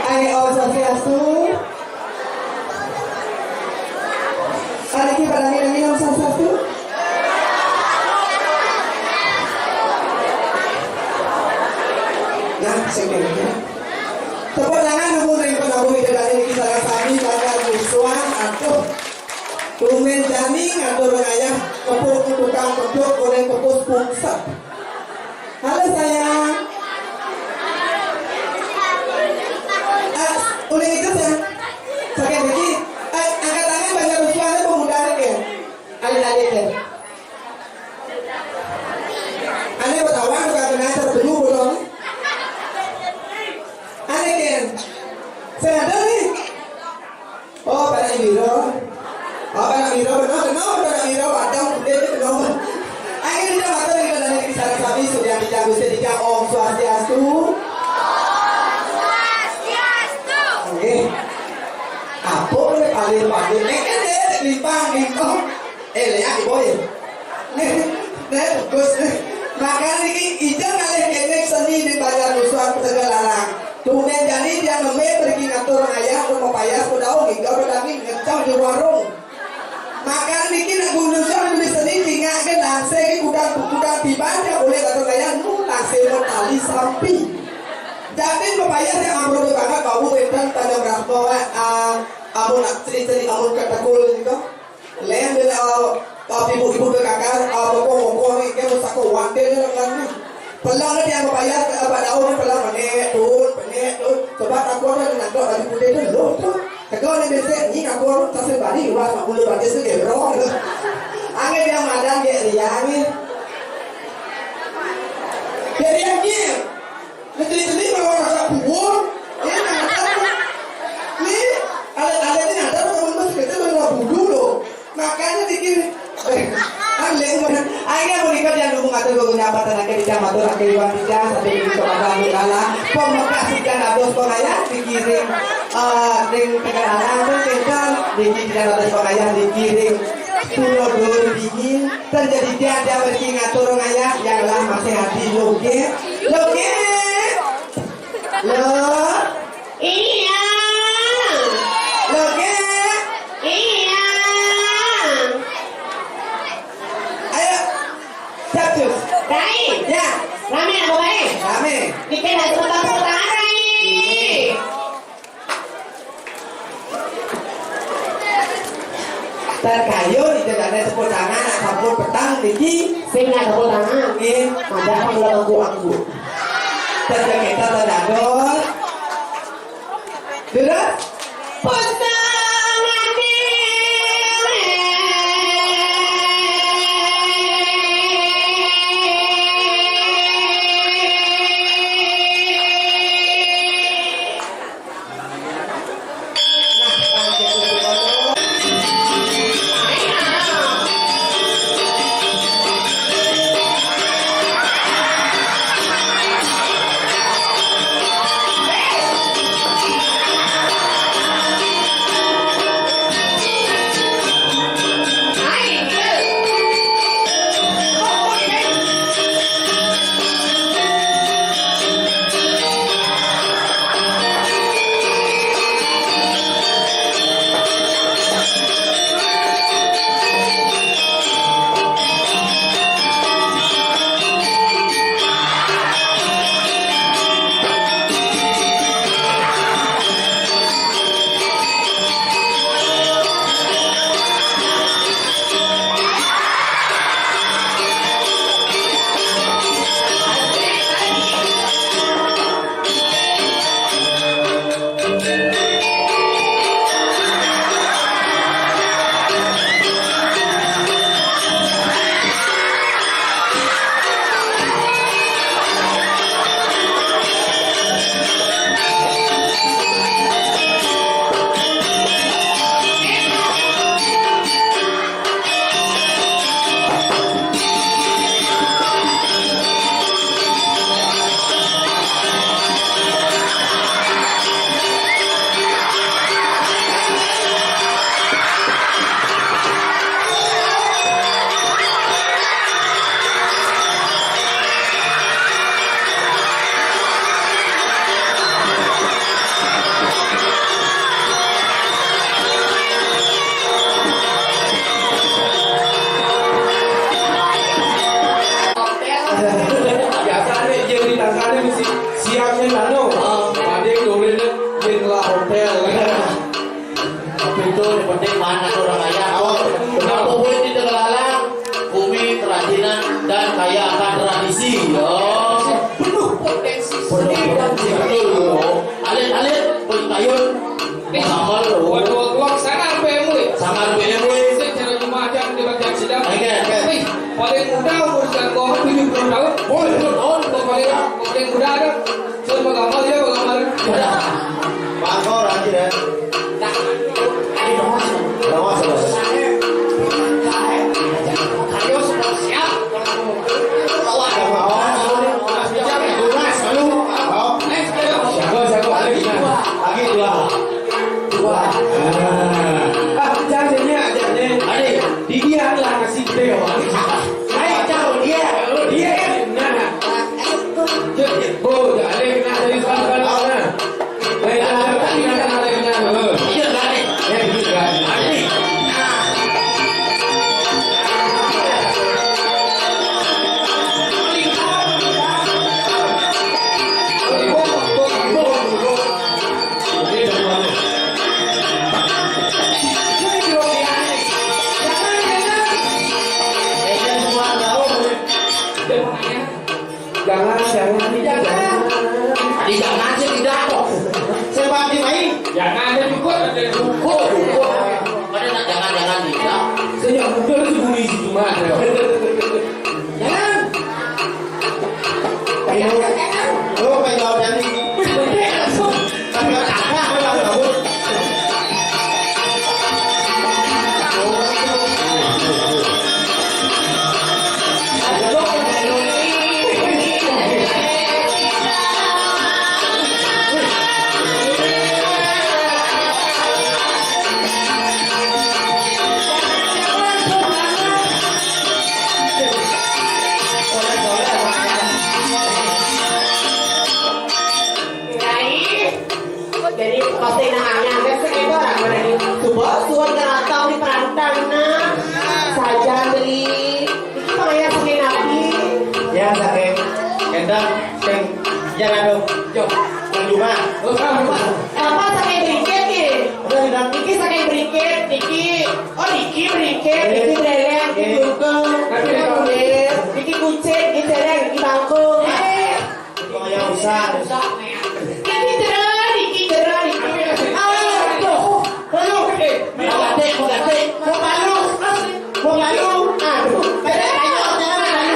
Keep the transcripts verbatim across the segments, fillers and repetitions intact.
Ayo, Om Swastiastu. Ada ki pada ngiring Om Swastiastu? Nah, sekian. Tepuk tangan dulu dari penabuh bidadari kita sami bakal musuhan. Aduh. Tumen jani ngatur ngayah kepuk tukang kepuk oleh kepuk pungsep. Halo sayang. Ah, udah itu ya. Sakit lagi. Eh, angkat tangan banyak musuhan pemuda ya. Alit-alit ya. Ane ketawa juga kena tertuju belum. Ane ken. Sengaja nih. Oh, pada Biro. Oh, pada Biro, benar, benar, pada Biro, padang, gede, benar. Ayo, kita matur, kita dari Kisara Sami, sudah kita bisa tiga Om Swastiastu. Oke. Apa boleh paling-paling? Eh, kan dia limpang, limpang. Eh, lihat, boy. Nih, nih, bagus, nih. Maka niki ijang kalih kene seni di Banjar Nusa Tegalarang. Tumen jani dia ngembe pergi ngatur ngayah ke mapayas ke daun hingga petani ngecah di warung. Maka niki nak guru Nusa beli seni tinggal ke nase ke gudang gudang tiba dia boleh ngatur ngayah nu nase tali sampi. Jadi mapayas yang amrut banget bau wedan pada berapa ah, amun nak ceri-ceri amun ketekul gitu. Lain bila, ah, ah, ibu-ibu ke kakak, ah, boko-boko ni, kan sako wantil ni lengan ni. Pelang ni yang bayar, ah, pada tahun ni pelang penek, turun, penek, turun. Sebab aku ada nak buat baju putih tu, loh tu. Teko ni besek ni kapur tasik bani, wah, nak bulu batis tu dia, bro. Angin dia madan dia riang ni. Dia riang ni. Menteri-menteri kalau rasa buang, ya, nak tahu. Ni, alat-alat ni ada, kalau masih kecil, kalau budu loh. Makanya dikit. Kan lek umur. Akhirnya menikah yang dukung atau dukung apa tenaga di jam atau rakyat iwan tiga sampai di kota Bandung kalah. Pemekah sekian ratus pengayah dikirim, eh, ring Tegal Alang pun kental. Di sekian ratus pengayah dikirim. Pulau Duri dingin terjadi tiada meski ngatur ngayah yang lah masih hati loge. Loge. Lo. Iya. Loge. Iya. Ayo. Capcus. Rai. Ya. Rame apa baik? Rame. Bikin ada tepuk tangan, Rai. Terkayun itu ada tepuk tangan, nak sampun petang niki. Sing nak tepuk tangan. Nggih. Ada panggilan aku, aku. Tanda kita tanda dol. Terus? Pasang hati. Biasane yen ditangkane mesti siapne anu. Banding dolen yen lah hotel. Tapi itu yang penting mana orang kaya. Kenapa boleh di Tegalalang? Bumi kerajinan dan kaya akan tradisi. Ya. Penuh potensi seni dan budaya. Betul. Alit-alit, bertayun. Sama lu. Waduh, waduh, sangat P M W. Sangat P M W. Secara Jumat jam lima jam sidang. Oke, oke. Wih, paling muda umur sekarang tujuh puluh tahun. Oh, tujuh puluh tahun. Paling, paling muda ada. Coba gambar ya, gambar. Udah. Pastor aja ya. Nah, ayo dong, Mas. Dong, Mas, Mas. Ayo, siap. Lawan. Lawan. Mas, bicara. Mas, lu. Oh. Next, ayo. Jago, jago. Lagi dua. Lagi dua. Dua. Ah, jangan, jangan, jangan. Ayo, di dia lah nasi gede, oh. Ayo, jauh dia. Dia, nah. Aduh. Jangan. Ayo. Lu pengen tahu dari. Tapi apa, apa, apa? Jadi pasti nang aneh-aneh sih, itu orang mana nih? Coba suan ngeratau di perantau, nah. Saja beli. Itu pengayah seni nabi. Ya, saking kendang, sing, ya, aduh. Yo, rumah. Oh, rumah. Apa saking berikit nih? Apa, Indang? Iki saking berikit, iki. Oh, iki berikit, iki bereleng, iki bungkung. Iki kucing, iki cereng, iki bangkung. Eh. Wong ya usah. Iki jero, iki jero, iki. Aduh. Aduh. Mau ganti, mau ganti. Mau palu. Mau palu. Aduh. Ayo, ayo, ayo, ayo.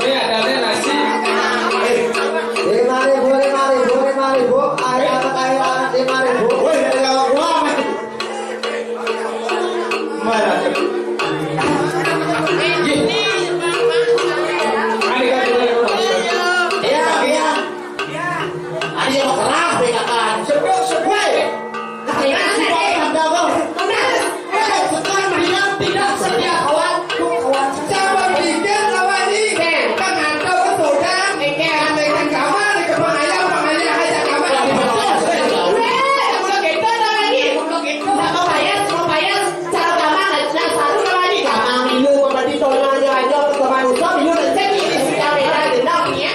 Ini ada nasi. Lima ribu, lima ribu, lima ribu. Ayo, anak, ayo, anak, lima ribu. Woi, ada lawan gua, Mas. Mana? Iya, iya. Ada yang kerah, B K K. Sebut, sebut. Nah, ini semua orang gabung. Benar. Eh, sekarang bilang tidak setia kawan. Jangan bikin lawan ini. Kan ada betul, kan? Andaikan kamu ada ke pengayah, pengayah aja kamu. Weh, udah gitu, udah lagi. Udah gitu. Sama payas, sama payas. Cara gampang, nah, satu lagi. Gampang dulu, sama di tolong aja, aja, ke manusia, dulu, dan cek ini, si kamera, dendam, ya.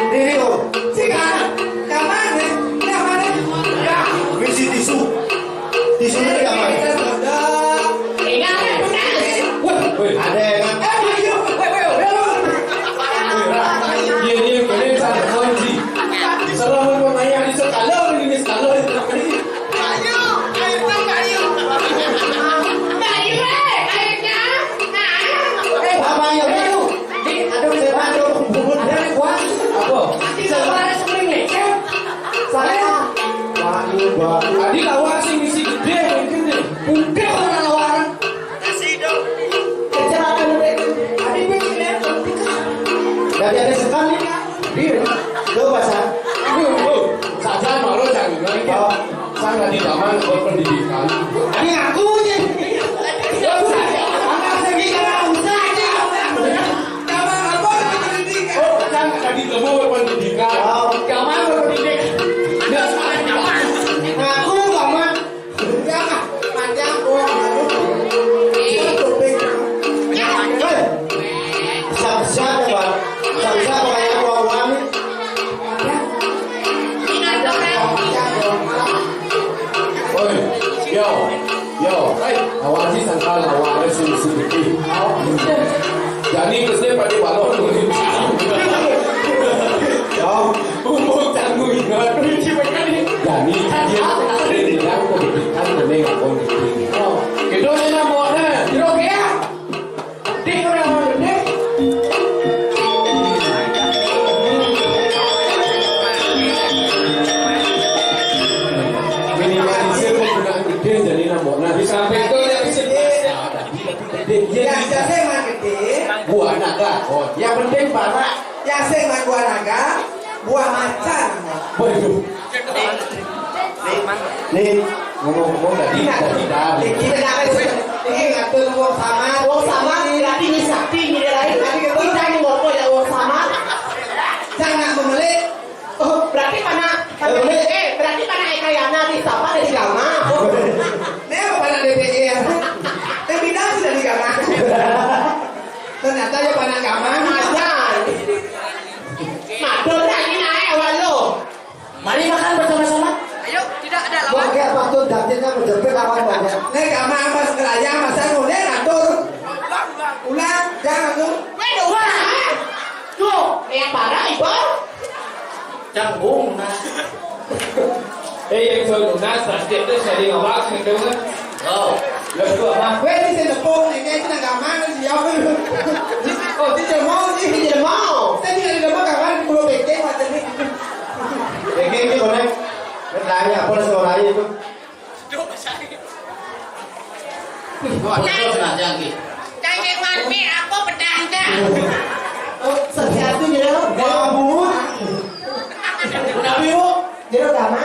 Ini, oh. Si kamar, kamar, nih. Kamar, nih. Ya, misi tisu. Tisu ini kamar. Kita sudah. Ingat, kan, benar. Wah, woi, ada yang. Eh, ayo, woi, woi, woi. Iya, iya, kalian sama kunci. Selamat menayang di sekali, ini sekali. Ayo, ayo, ayo. Ayo, eh, ayo, nah. Eh, Bapak, ayo, ayo. Di, aduh, saya bantu. Bubur dari kuah. Apa? Di luar spring nih, Cep. Saya. Waduh, waduh. Tadi lawan sih misi gede, mungkin nih. Udah orang lawan. Kecelakaan itu. Tadi gue ngeliat. Dari ada sekali, Kak. Iya. Lo pasang. Saja malu jangan. Oh. Saya tadi zaman buat pendidikan. Ini aku aja. Anak sendiri kan usah aja. Zaman apa pendidikan? Oh, kan tadi kamu buat pendidikan. Oh. Zaman buat pendidikan. Nggak salah zaman. Aku zaman. Zaman panjang gua. Hei. Siapa-siapa, Pak? Siapa-siapa kayak gua, gua nih? Oi, yo, yo, awak sih sangkal awak ada sing sedikit. Jadi kesini pakai balon. Yo, umur tanggung ingat. Jadi dia bilang pendidikan bening apa gitu. Oh, itu enak mau ada. Kira-kira. Minimalisir penggunaan gede jadi nambokna. Di samping itu ya bisa. Ya, saya mah gede. Buah naga. Oh, yang penting para. Ya, saya mah buah naga. Buah macan. Waduh. Nih, ngomong-ngomong tadi, tadi dah. Kita dah, ini ngatur wong sama. Wong sama, berarti ini sakti, ini lain. Tapi kita ini ngomong ya wong sama. Jangan memilih. Oh, berarti mana? Eh, berarti mana Eka Yana di siapa dari Gama? Ini apa pada D P R? Tapi dah sudah di Gama. Ternyata ya pada Gama. Aja. Madon lagi naik awal lo. Mari makan bersama-sama. Ayo, tidak ada lawan. Wah, kayak patut dapetnya menjepit lawan banyak. Nek ama apa sekelaya masa ngene ngatur. Ulang, jangan tuh. Weh, wah. Tuh, yang parah itu. Yang bung nah. Eh, yang soal lunas, plastik tu saya dengar awak kena tahu kan? Oh. Lepas tu apa? Weh, ni saya tepuk ni, kan, kita nak gamal, kan, siap. Oh, dia jelma, dia jelma. Saya ni ada jelma kawan, puluh pekeng macam ni. Pekeng ni konek. Bertanya apa lah suara itu? Wah, betul senang, Jang, ni. Cai Dewan, mi apa pedang dah? Oh, satu-satu je dah. Wah, bun. Kenapa, Bu? Dia dah lama.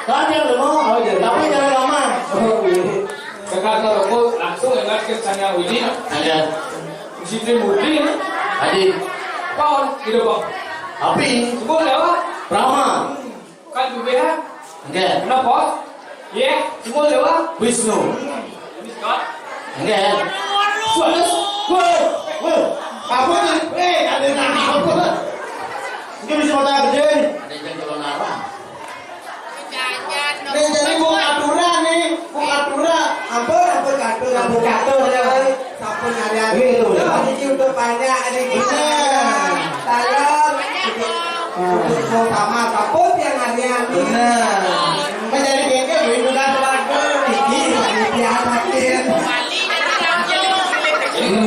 Kan dia lama. Oh, dia lama. Tapi dia lama. Oh, iya. Kakak kalau kau langsung ingat ke sana Widi. Ada. Mesti dia mudi, eh? Tadi. Kau, tidak, Bang. Api. Semua lewat. Brahma. Kan juga, ha? Enggak. Kenapa? Ya, semua lewat. Wisnu. Wisnu. Enggak. Suara. Woi, woi. Apa ni? Eh, ada nama apa? Ini bisa mata kerja ni. Ada yang kalau narang. Nih, jadi buka aturan nih. Buka aturan. Ampun, ampun, ampun, ampun, ampun, ya. Sampun hari-hari. Iya, itu, betul. Rezeki untuk banyak, rezeki. Benar. Salam. Untuk, untuk sama, sampun yang hari-hari. Benar. Menjadi bengkel, beli juga keluarga. Rezeki, rezeki, rezeki. Ini